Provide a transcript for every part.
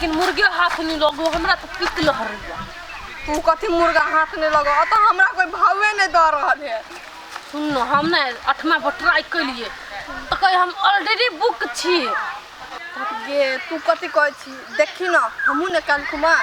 लेकिन मुर्गे हाथ नहीं लगो हमरा तो पित लहरैया। तू कथी मुर्गा हाथ नहीं लगो, अतः हमरा कोई भावे नहीं दऽ रहल है। सुन न, हम ने 8वां पर ट्राई कैलिए तो कहे हम ऑलरेडी बुक छी। गे तू कथी कहै छी, देखी न हमहूँ ने काल्हि खुमा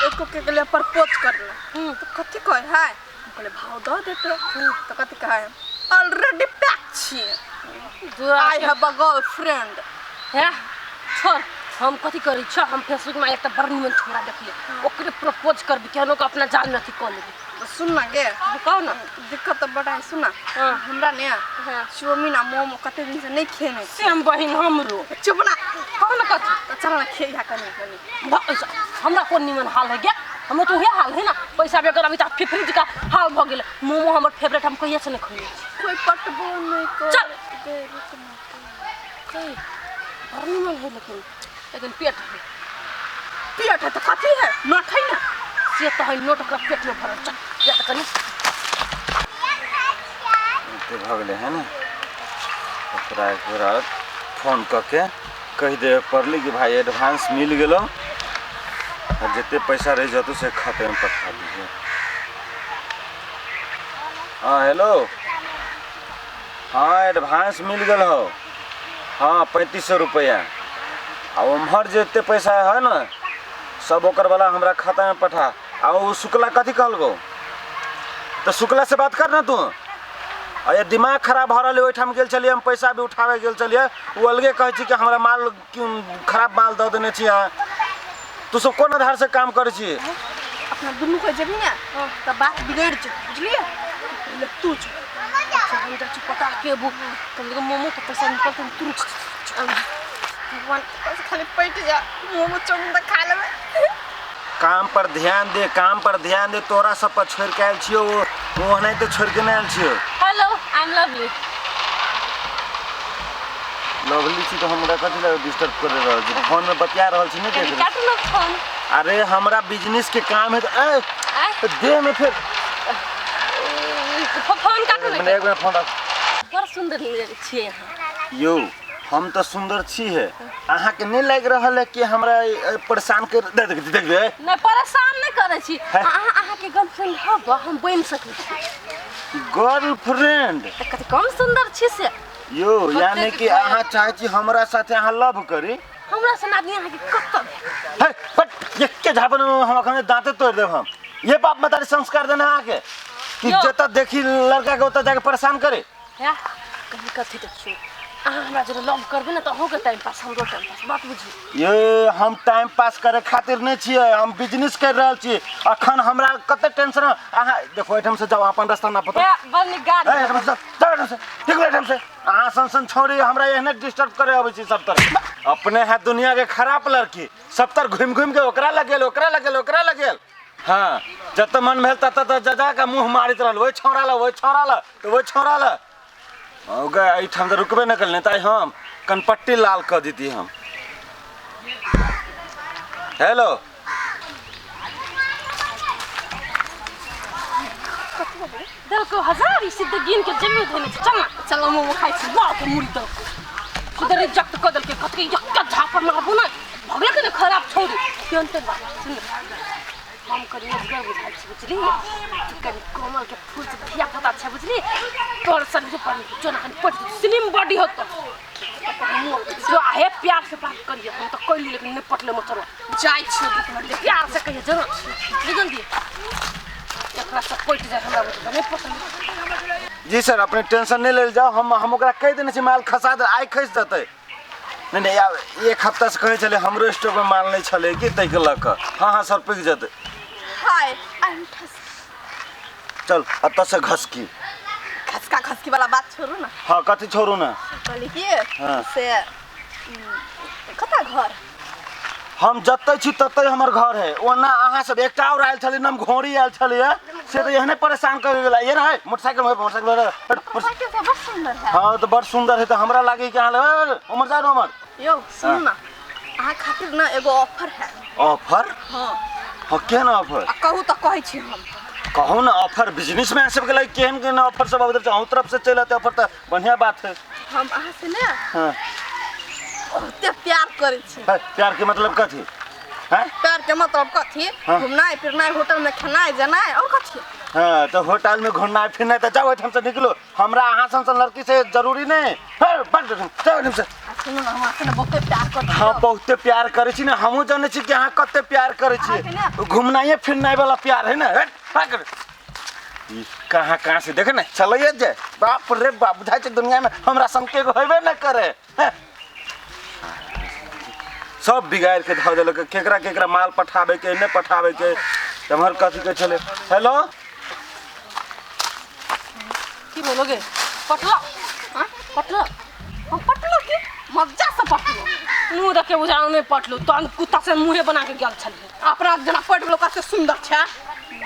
एको के गेलियै प्रपोज करला, तो कथी कहै है, हम कहलियै भाव दऽ देतै, तो कथी कहै ऑलरेडी पैक छी, I have a girlfriend. हे छोड़, हम कथी करै छौ, हम फेसबुक में एकटा बड़ निमन छोरा देखलियै, ओकरे प्रपोज करबी, केहनो के अपना जाल में अथी कऽ लेबी। सुन ना गे, कहू ना। दिक्कत तऽ बड़ा है, सुन ना। हाँ। हमरा ने चाउमीन आ मोमो कते दिन से नहीं खेने छी। सेम बहिन हमरो। चुप ना। कहू ना कथी। तऽ चल ना खेइहा कनी कनी। हमरा कोन निमन हाल है गे, हमर तऽ उहे हाल है ना, पैसा बेगर अभी तक फिफरी का हाल भऽ गेल। मोमो हमर फेवरेट, हम कहिया से नहीं खैले छी। कोई पटबो नहीं कर। चल। गे, रुक ना। कही, बड़ निमन है लेकिन, लेकिन पेट है। पेट है तऽ कथी है, नोट है ना। से तऽ है नोट, ओकरा पेट में भरल। चल या तऽ कनी एते भऽ गेलै है ने, ओकरा एक बेर फोन कऽ के कहि देबे पड़लै कि भाई एडवांस मिल गेलो और जते पैसा रहि जतौ से खाते में पठा दिहे। हाँ हेलो, हाँ एडवांस मिल गेल हो, हाँ 3500 रुपया, आ उम्हर जते पैसा है ना सब ओकर वाला हमरा खाता में पठा। आ ओ शुक्ला कथी कहलको, तो शुक्ला से बात कर ना तू। अरे दिमाग खराब भऽ रहल है, ओहिठाम गेल छलियै हम, पैसा भी उठाबै गेल छलियै, ओ अलगे कहै छी कि हमरा माल क्यों खराब माल दऽ देने छी अहाँ। तू सब कोन आधार से काम करै छी? अपना दुनू के जेबही ने तऽ बात बिगड़ि जेतौ, बुझलियै? पहिले तू जो। अच्छा, हम जाइ छी पटा के अबू, कम से कम मोमो के पैसा निकलतै तुरंत। भगवान बस खाली पटि जा, मोमो चाउमीन तऽ खा लेबै। काम पर ध्यान दे, काम पर ध्यान दे, तोरा सब पर छोड़ि के आयल छियौ, ओ ओनाहिते छोड़ि के नहि आयल छियौ। Hello, I am lovely. Lovely छी तऽ हमरा कथी लए डिस्टर्ब कर रहल छी, फोन में बतिया रहल छी, नहि देख कनी काटू ना फोन। अरे हमरा बिजनेस के काम है तऽ ए, आय। देह में फिर फोन काटू ना। मने एक मिनट फोन राख। बड़ सुंदर छियै अहाँ। यौ हम तऽ सुंदर छी है, अहाँ के नहीं लागि रहल है कि हमरा परेशान कर दे, देख, देख, देख। नहीं परेशान नहीं करै छी। है। अहाँ के गर्लफ्रेंड हब, हम बनि सकै छी। गर्लफ्रेंड? तऽ कथी कम सुंदर छी से? यो कते यानी के कि खाया। अहाँ चाहै छी हमरा साथे अहाँ लव करी? हमरा सन आदमी अहाँ के कतऽ भेटत? हे, बट एके झापन हम अखन दांते तोड़ देब हम। ये बाप मतारी संस्कार देने अहाँ के कि यो। जतऽ देखी लड़का के ओतऽ जाके परेशान करे। हे, कहीं कथी देखियौ, अहाँ हमरा जरे लव करबै ने तऽ अहूँके टाइम पास, हमरो टाइम पास, बात बुझियौ। ये हम टाइम पास करे खातिर नहीं छियै, हम बिजनेस कर रहल छी। अखन हमरा कते टेंशन है। अहाँ देखो एहिठाम से जाओ, अपन रास्ता ना पता। हे, बड़ नीक गाड़ी। ए, एहिठाम से जाओ, जाओ एहिठाम से, निकलो एहिठाम से। अहाँ सन सन छौड़ी हमरा एहने डिस्टर्ब करे अबै छी सब तरह। अपने है दुनिया के खराब लड़की, सब तर घुमि घुमि के ओकरा लग गेल, ओकरा लग गेल, ओकरा लग गेल। हाँ जतऽ मन भेल ततऽ ततऽ जा जा के मुँह मारैत रहल, ओहि छौड़ा लग, ओहि छौड़ा लग, तऽ ओहि छौड़ा लग। गए एहिठाम तऽ रुकबे नहि करलै, तऽ हम कनपट्टी लाल कऽ देती हम। हेलो देलको 1000, ई सिद्ध गिन के जमीन धोने छै। चल ना, चल मोमो खाइ छी। वाह के मुड़ी देलको, सीधे रिजेक्ट कऽ देलकै। कथी एक झापड़ मारबू ने, भगले के ने खराब छौड़ी। केहन तेहन बात सुन, हम कनि असगर बुझाइ छी, बुझली? कनि कमल के फूल से धिया पुता छै, बुझली? तोर शरीर पर जो ना कनि पटि, स्लिम बॉडी होतो जो आहे। प्यार से बात करिए, हम तऽ कैली लेकिन नहि पटले मचरवा। जाइ छियै दुकान। प्यार से कहिए जरूर, जल्दी एकरा से पटि जाए हमरा बुझे नहि पटले। जी सर, अपने टेंशन नहीं लेल जाओ, हम ओकरा कहि देने छी माल खसा दे, आइ खसि देतै। नहीं नहीं, आब एक हफ्ता से कहै छलै हमरो स्टॉक में माल नहीं छलै कि ताहिके लऽ कऽ। हाँ हाँ सर, पकि जेतै। हाय, I am ठस। चल एतऽ से घसकी। खसका खसकी वाला बात छोड़ू ना। हाँ कथी छोड़ू ना? कहली कि हाँ। से कतऽ घर? हम जतऽ छी ततऽ हमर घर है। ओना अहाँ सब एकटा और आयल छलै, नाम घोड़ी आयल छलै, से तऽ एहने परेशान कर गेला। ये रहे मोटरसाइकिल, मोटरसाइकिल, मोटरसाइकिल तऽ बड़ सुंदर है। हाँ तऽ बड़ सुंदर है, तऽ हमरा लागे कि अहाँ लग उमर जाओ उमर। यौ सुनू ना, अहाँ खातिर ना एगो ऑफर है। ऑफर? हाँ। हाँ केहन ऑफर? आ कहू तऽ कहै छी हम। कहू ना ऑफर, बिजनेस मैन सबके लागि केहन केहन ऑफर सब अबैत रहै छै, अहूँ तरफ से चलि एतै ऑफर तऽ बढ़िआँ बात है। हम अहाँ से ना हाँ। बहुते प्यार करै छी। है, प्यार के मतलब कथी? हैं? प्यार के मतलब कथी? हाँ। घूमनाइ फिरनाइ, होटल में खेनाइ जनाइ और कथी? हाँ तो होटल में घूमना फिरना तो जाओ एहिठाम से निकलो, हमरा अहाँ सन सन लड़की से जरूरी नहीं। हे, बंद कर, जाओ एहिठाम से। आ सुनू ना, हम अहाँके ने बहुते प्यार करै छी। हाँ बहुते प्यार करै छी ने, हमहूँ जानै छी कि अहाँ कते प्यार करै छी। अहाँके ने- घूमनाइए फिरनाइ वाला प्यार है ना। हट, भाग रे। ई कहाँ कहाँ से देखे ने चलैए जे, बाप रे बाप, बुझाइ छै दुनिया में हमरा संग के एगो हेबे न करे। हैं। सब बिगाड़ के धऽ देलक, केकरा केकरा माल पठाबे के नहि पठाबे के, एम्हर कथी के छलै। हेलो की बोलोगे? पटलो? हाँ पटलो? हम पटलो की मजा से पटलो। मुँह देखे बुझा नहीं पटलो, तहन कुत्ता से मुँहे बना के गेल छलियै। अपना जेना पटलो कते सुन्दर छै।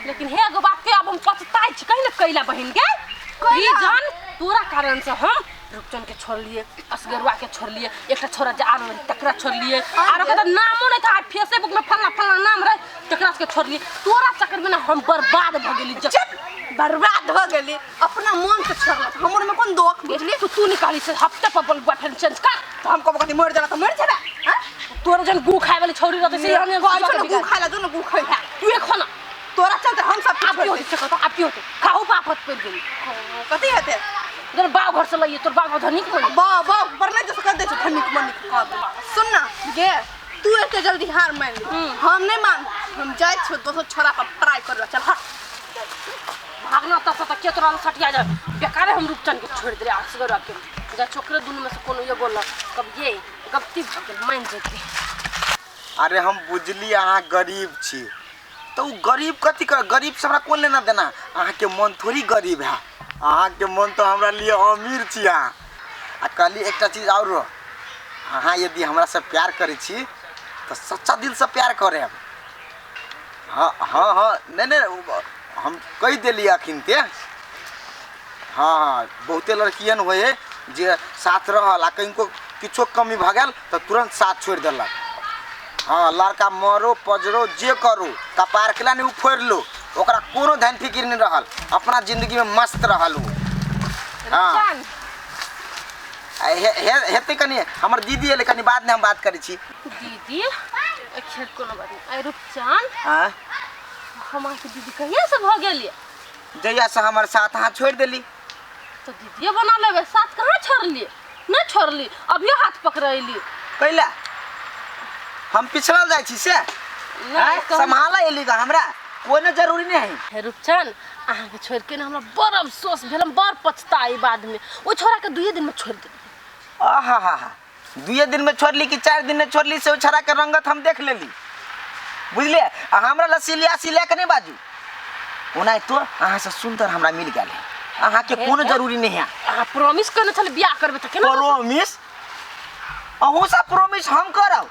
लेकिन हे एगो बात के अब हम पछताइ छी, कहीं ने कैला बहिन के रीजन तोरा कारण से हम रूपचंद के छोड़लिए, असगरुआ के छोड़लिए, एकटा छोरा जे आर रहे तकरा छोड़लिए, आर ओकर तऽ नामो नहीं था फेसबुक में फलना फलना नाम रहे तकरा के छोड़लिए। तोरा चक्कर में ना हम बर्बाद भऽ गेली। चुप, बर्बाद हो गेली, अपना मन से छोड़लक, हमर में कोन दोख बुझली? तू तू निकाली से हफ्ते पर बोल बॉयफ्रेंड चेंज कर। तो हम कब कथी मर जाला तो मर जेबे। हां तोरा जन गू खाए वाली छौरी रहते से हम कहै छौ ने गू खाए ला जो ने गू खाए ला। तू एक खाना तोरा चलते हम सब आब की होते से कहतो, आब की होते खाहू पापत पड़ गेली। कथी हेते? जन बाप घर से लइए, तोर बाप घर धनिक बनी। बा बा पर नहीं जैसे कर दे छौ धनिक मनिक कह दे। सुन ना गे, तू एते जल्दी हार मान ली, हम नहीं मान, हम जाइ छौ दोसर छोरा पर ट्राई करला। चल हट भागना त त के तोरा सटिया जा, बेकारे हम रूपचंद के छोड़ देले असगर के जा छोकरे दुनु में से कोनो एगो ल कब ये गलती भ गेल मान जेते। अरे हम बुझली अहाँ गरीब छी, तो उ गरीब कथी कर, गरीब से हमरा कोन लेना देना, अहाँके मन थोड़ी गरीब है, अहाँके मन तो हमरा लिए अमीर छी अहाँ। आ कहली एकटा चीज और, अहाँ यदि हमरा से प्यार करै छी तो सच्चा दिल से प्यार करे। हाँ हाँ हाँ, नहीं नहीं हम कहि देली अखिन ते। हाँ हाँ बहुते लड़कियन होइ है जे साथ रहल आ कनिको किछो कमी भऽ गेल तऽ तुरंत साथ छोड़ि देलक। हाँ लड़का मरो पजरो जे करू कपार के नहीं फोड़ि लो, ओकरा कोनो ध्यान फिक्र नहीं रहल, अपना जिंदगी में मस्त रहल उ। हाँ हेतै कनि हमर दीदी एलै, कनि बाद में हम बात करै छी। दीदी खैर कोनो बात नहीं। अरे रूपचंद हाँ हम अहाँके दीदी कहिया से भऽ गेलियै? जहिया से हमर साथ अहाँ छोड़ि देली। तो दीदिये बना लेबै, साथ कहाँ छोड़लियै? नहीं छोड़ली, अभियो हाथ पकड़ैली। कैला हम पिछड़ल जाइ छी से सम्हाल एली गा, हमरा कोनो जरूरी नहीं है। हे रूपचंद अहाँके छोड़ि के ने हमरा बड़ अफसोस भेल, हम बड़ पछताई बाद में, ओहि छोरा के 2 दिन में छोड़ि देलियै। आहा हा हा, 2 दिन में छोड़ली कि 4 दिन में छोड़ली से ओ छोरा के रंगत हम देख लेली बुझलियै। आ हमरा लग सिलिया सिलिया के नहीं बाजू, ओना तो अहाँ से सुन्दर हमरा मिल गेल है, अहाँके कोनो जरूरी नहीं है। अहाँ प्रॉमिस करने छलै बियाह करबै तऽ केना? प्रॉमिस? अहूँ से प्रॉमिस हम करब?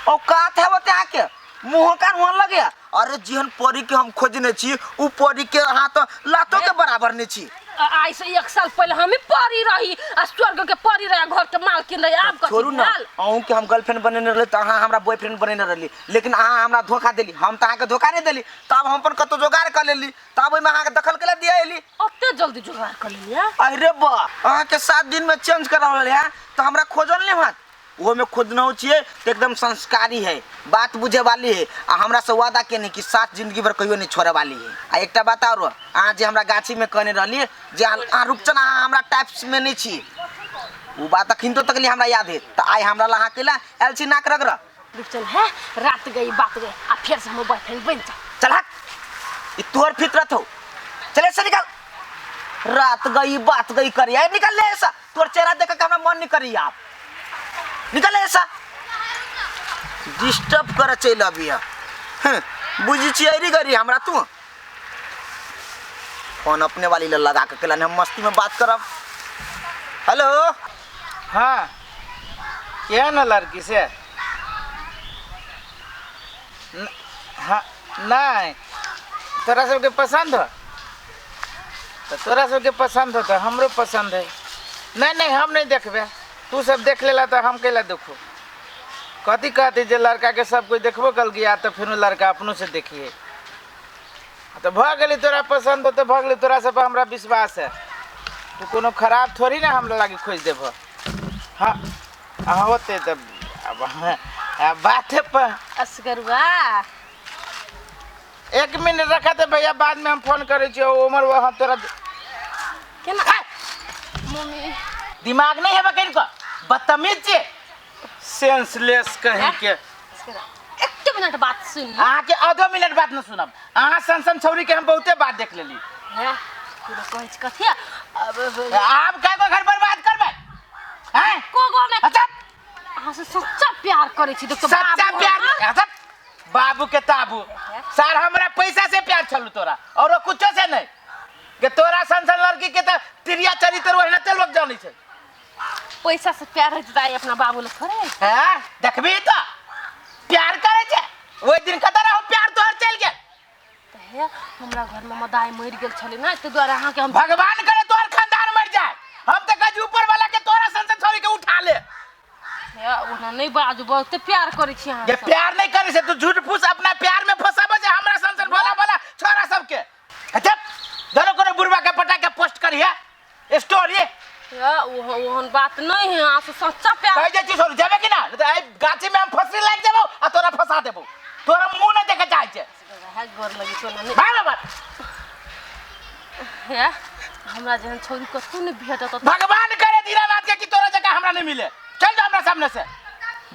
औकात है बते अहाँके मुँह कान हुआ लगे। अरे जेहन परी के हम खोजने छी उ परी के अहाँ तो लातो के बराबर नहीं छी। आइ से 1 साल पहले हम ही परी रही आ स्वर्ग के परी रहे, घर के मालकिन रही। आब कथी छोड़ू ना, अहूँ के हम गर्लफ्रेंड बनेने रहली तऽ अहाँ हमरा बॉयफ्रेंड बनेने रहली, लेकिन अहाँ हमरा धोखा देली, हम तऽ अहाँके धोखा नहीं देली, तब हम अपन कतौ जोगाड़ कर लेली, तब ओहिमे अहाँके दखल के दिया एली। ओते जल्दी जोगाड़ कर लेली? अरे बा अहाँके 7 दिन में चेंज करावल है तऽ हमरा खोजल नहीं होत। ओहोमे खोजनहु छियै तऽ एकदम संस्कारी है, बात बुझे वाली है, आ हमरा से वादा केने कि साथ जिंदगी भर कहियो नहीं छोड़े वाली है। आ एकटा बात और, अहाँ जे हमरा गाछी में कहने रहलियै जे अहाँ रूपचन अहाँ हमरा टाइप्स में नहीं छी, उ बात अखन तो तकली हमरा याद है, तऽ आइ हमरा ला अहाँ कैला आयल छी नाक रगड़। रूपचन है रात गई बात गई, आ फेर से हमर बॉयफ्रेंड बनि जा। चल हट, ई तोहर फितरत हो, चले से निकल। रात गई बात गई करी, आइ निकल ले ऐसा, तोहर चेहरा देख के हमरा मन नहीं करी, आप निकल ऐसा डिस्टर्ब कर चल अभी। हाँ बुझी छी अरी गरी हमरा तू फोन अपने वाली ले लगा के केला हम मस्ती में बात करब। हेलो हाँ क्या ना लड़की से हाँ नहीं तोरा सबके पसंद हो तो तोरा सबके पसंद हो तो हमरो पसंद है। नहीं नहीं हम नहीं देखबे, तू सब देख लेला तो हम कैला देखो। कथी कहती जे लड़का के सब कोई देखबो कल गया तो फिर लड़का अपनों से देखिए। तो भऽ गेली तोरा पसंद हो तो भऽ गेली, तोरा सब हमरा विश्वास है, तू कोनो खराब थोड़ी ना हमरा लागी खोज देबह। हाँ हाँ होते तब अब आ बाते पर असगरुआ एक मिनट रखा दे भैया, बाद में हम फोन करे छियो। उमर वो हम तोरा केना मम्मी दिमाग नहीं है बकरी को, बदतमीज छे, सेंसलेस कहीं के। एक मिनट बात सुन। अहाँ के आधो मिनट बात न सुनब। अहाँ सन सन छौरी के हम बहुते बात देख लेली। हे तू कहै छी कथी? अब आब का को घर बर्बाद करबै? हैं को गो में अच्छा अहाँ से सच्चा प्यार करै छी देखो। सच्चा प्यार? अच्छा बाबू के ताबू सर, हमरा पैसा से प्यार छलू तोरा और कुछो से नहीं। के तोरा सन सन लड़की के त तिरिया चरित्र ओहिना ते लोग जानै छै। पैसा से प्यार है दाई अपना बाबू ले थोड़े हैं देखबी त प्यार करे छै। ओइ दिन कतऽ रहो प्यार तोहर चलि गेल। त हे हमरा घर में मदाई मरि गेल छलै ना, ताहि दुआरे अहाँ के हम भगवान करे तोहर खानदान मर जाए। हम त कहै छी ऊपर वाला के तोरा सन सन छोड़ी के उठा ले। हे ओना नहीं बाजू, बहुते प्यार करै छी अहाँ जे प्यार नहीं करे से तू झूठ फूस अपना प्यार में फंसाबे छै हमरा सन सन भोला भोला छोरा सबके। अच्छा धरो कोनो बुढ़वा के पटा के पोस्ट करिहे स्टोरी। ओहन बात नहीं है, अहाँ से सच्चा प्यार कहै जे छी छोड़ जेबे कि ना? नहीं तऽ एहि गाछी में हम फसरी लागि जेबौ आ तोरा फंसा देबौ। तोरा मुंह नहीं देखे चाहै छै। है गोर लगी छौ ना। भाग बाबा। हे हमरा जेहन छौरी कतौ नहीं भेटत। भगवान करे दीनानाथ के कि तोरा जकाँ हमरा नहीं मिले। चल जा हमरा सामने से,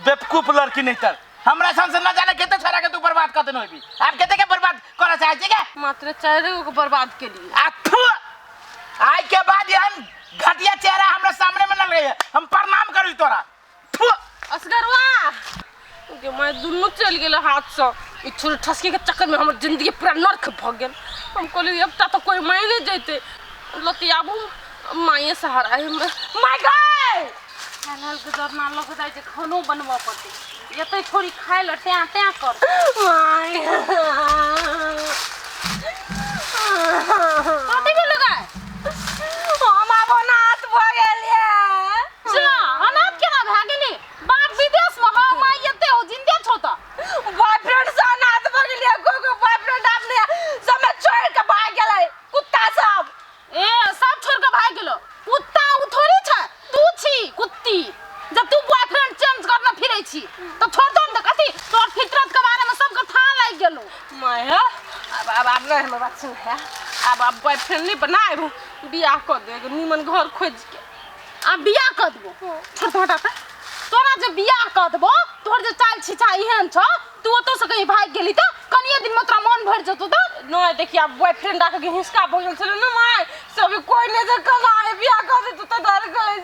बेवकूफ लड़की। नहीं तर हमरा सामने से न जाने कते छोरा के तू बर्बाद कर देने होबी। आब कते के बर्बाद करऽ चाहै छी के? मात्र 4 गो के बर्बाद केलिए। आ थू, आइ के बाद एहन घटिया चेहरा हमरा सामने में न रहे, हम प्रणाम करी तोरा। थू असगरवा के मैं दुनू चलि गेल हाथ से। ई छुरी ठसकी के चक्कर में हमर जिंदगी पूरा नर्क भऽ गेल। हम कहलियै एकटा तऽ कोइ मानि जैते, लतियाबू माये सहारा है। माय गए चैनल के डरना लग जाइ छै, खानो बनबऽ पड़तै। एतै छोरी खाय लए ट्याँ ट्याँ कर। My कथी भेलो गाय? हम आब अनाथ भऽ गेलियै। जा अनाथ केना भए गेली? बाप विदेश में हो, माय एते हो, जिंदे छौ तऽ। बॉयफ्रेंड से अनाथ भऽ गेलियै। गो गो बॉयफ्रेंड आब नहि समय छोड़ि के भागि गेलै कुत्ता सब। ए सब छोड़ के भागि गेलो कुत्ता? उ थोड़ी छै, तू छी कुत्ती। जब तू बॉयफ्रेंड चेंज करने फिरै छी तऽ छोड़ दो ने। कथी तोर फितरत के बारे में सबके था लागि गेलो। माय आब आब आब नहीं हमर बात सुन। है आब आब बॉयफ्रेंड नहीं बनाएब, बियाह कऽ दे नीमन घर खोजि के। आ बियाह कऽ देबो? छोड़ दो हटा तोरा। जे बियाह कऽ देबो, तोहर जे चाल छिछा एहन छौ, तू ओतौ से कहीं भागि गेली तऽ कनिये दिन में तोरा मन भरि जेतौ तऽ। नहीं देखिए आब बॉयफ्रेंड आके हिसका भऽ गेल छलै ने माय, से अभी कोई नहीं जे कना है बियाह कऽ दे तू तऽ डर गई।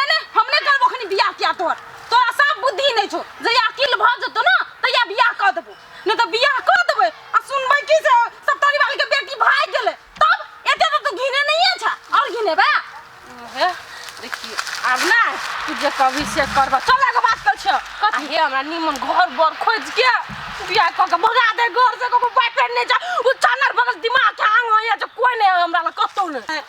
नहीं हम नहीं करबो खनी बियाह किया। तोहर तोरा साफ बुद्धि नहीं छौ। जहिया अकिल भऽ जेतौ ना तहिया बियाह कऽ देबो, नहीं तऽ बियाह कऽ देबै आ सुनबै की से सप्तारी वाली के बेटी भागि गेलै, तब एते तऽ तू घिने नहिये छ और घिनेबे। हे देखिए आब ना तू जे कभी से करबा। चल एगो बात कर छ कथी? हे हमरा नीमन घर बर खोज के बियाह कऽ के भगा दे घर से। कोनो बॉयफ्रेंड नहीं जा, उ चानर बगल दिमाग के आंग होइया जे कोई नहीं हमरा लग कतौ नहीं।